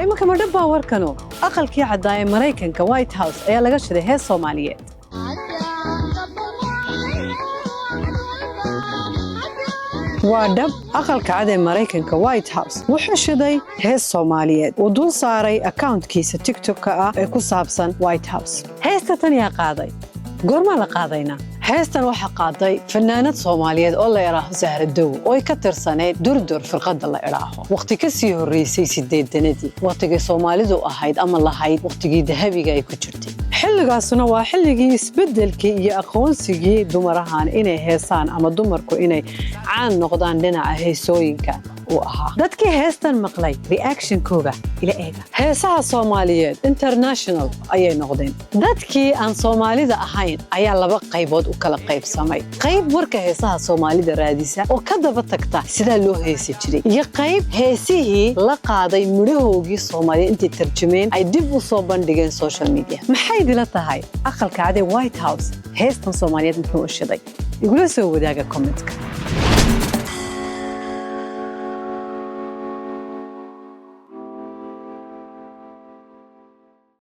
Iminka ma dhabbaa warkanu? Aqalkii caddaa ee Maraykanka, White House, ayaa laga shiday hees Soomaaliyeed. Waa dhab, Aqalka Cad ee Maraykanka, White House, wuxuu shiday hees Soomaaliyeed uu dul saaray accountkiisa TikTok-ka ah ee ku saabsan White House. Heesta tan yaa qaaday? Goormaa la qaadaynaa? Heestan waxaa qaaday fanaanad Soomaaliyeed oo la idhaaho Sahradow, oo ay ka tirsanayd Durdur, firqadda la idhaaho, wakhti ka sii horreysay 80-adii, wakhtigii Soomaalidu ahayd ama lahayd wakhtigii dahabiga ay ku jirtay. Xilligaasuna waa xilligii isbeddelkii iyo aqoonsigii dumarahan inay heesaan ama dumarku inay caan noqdaan dhinaca heesooyinka uu ahaa. Dadkii heestan maqlay reactionkooga ila eega. Heesaha Soomaaliyeed international ayay noqdeen. Dadkii aan Soomaalida ahayn ayaa laba qaybood u kala qaybsamay: qayb warka heesaha Soomaalida raadisa oo ka daba tagta sidaa loo heesi jiray, iyo qayb heesihii la qaaday midhahoogii Soomaaliya intay tarjumeen ay dib u soo bandhigeen social media. Maxay idila tahay? Aqalka Cadee, White House, heestan Soomaaliyeed muxuu u shiday? Igula soo wadaaga commentka.